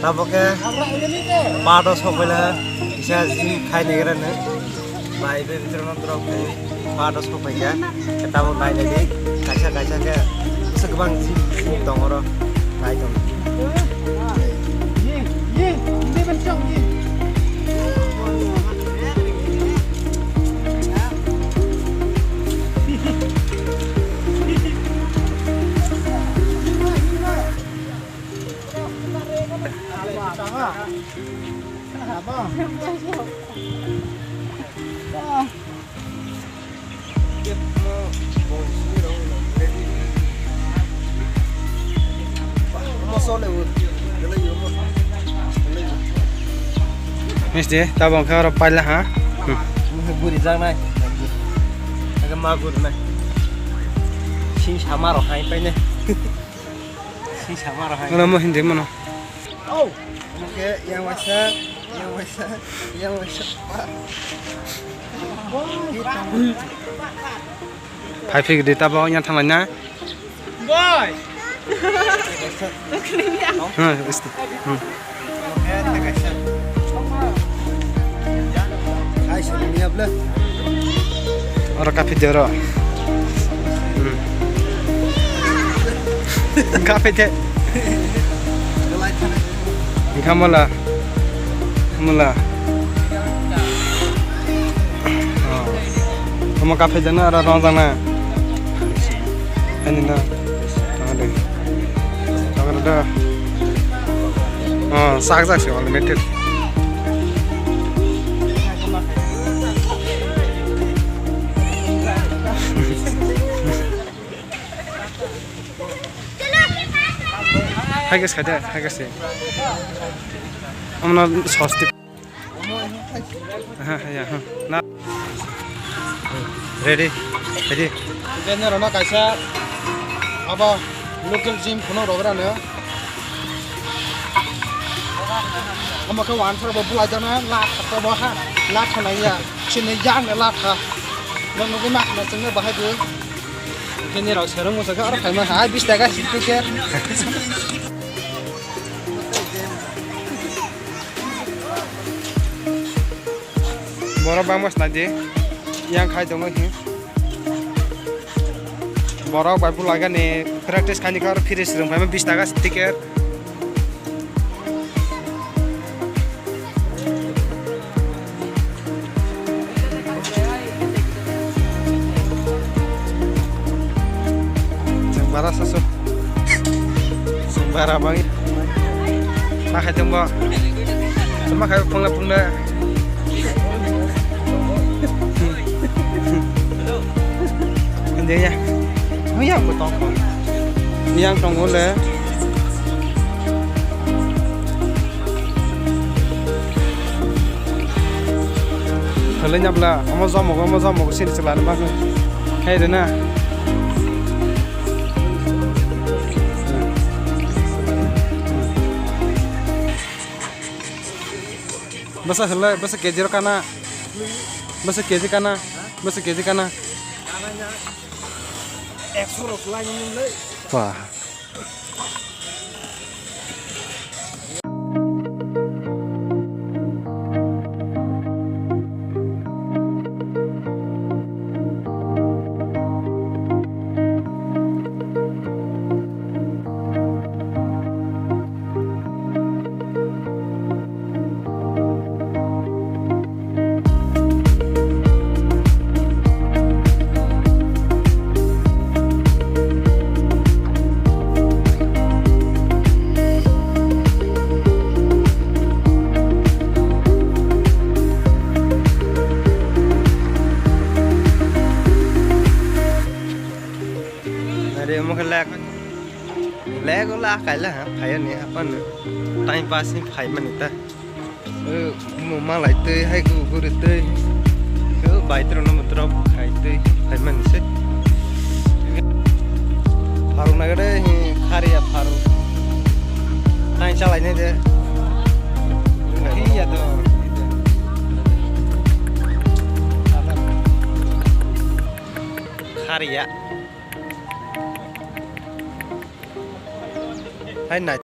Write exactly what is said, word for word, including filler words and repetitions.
Tabok khe part o sokphaila kisa gym khaini gra no. Bai bai bithor no drop khai part o sokphaikha. Tabok nai nai di kaisa kaisa khe bwswk kwbang gym tongo oro nai tong. Misti, tabok khe oro paila ha. Hmm. Guri janai. Aga ma guri nai. Sing sama rok hai paine. Sing sama rok hai. Ono mo hindi mono. Oh. Oke, yang waisa, yang waisa, yang waisa. Phai phai gidi tabok yang thanglai na. Boy. Hmm, isti. Hmm. Oro kaphide oro. Hmm. Kaphide. Wngkha mala. Mala. Oh. Omo kaphide na oro rong jana. Ani na. Tangde. Tangde da. Oh, sak sak se unlimited. Hai guys, khaide, hai guys. Amna sosti. Aha, ya, ha. Na. Ready, ready. Bini rona kaisa abo local gym phunuk rok rano. Amo khe wansar bo bulai jana la khato bo ha, la khanai ya. Chini yang la kha. Nang nugui ma khna chwngno bahai bo. Bini rok serung musa khe oro khaima ha, bis taka si ticket. Borok bangma swnai di, yang khai tongo hi. Borok bai bulai gani practice khaini khe oro free swrwng phaima bis taka ticket. Chwng bara sasu. Chwng bara bang. Ma khai tongbo. Ma khai phungle phungle. Hindi ya. Yang bo tong. Yang tong le. Halai nyabla, omo jomogo, omo jomogo, sini chwla ni bagwi. Khai rwna. Bwsa halai, bwsa K G rok kana. Bwsa K G kana. Bwsa K G kana. Ekso rok lai nung le. Wah. Are omo khe lek. Lego la kaila ha, phayo ni hapan. Time pass ni phai mani ta. Eh, mo malai tei, hai gu guri tei. Ko bai tro no mutro khai tei, phai mani se. Pharu na gade, hi, khari ya pharu. Hai chalai ne de. Hi ya to. Khari ya. Hai nai.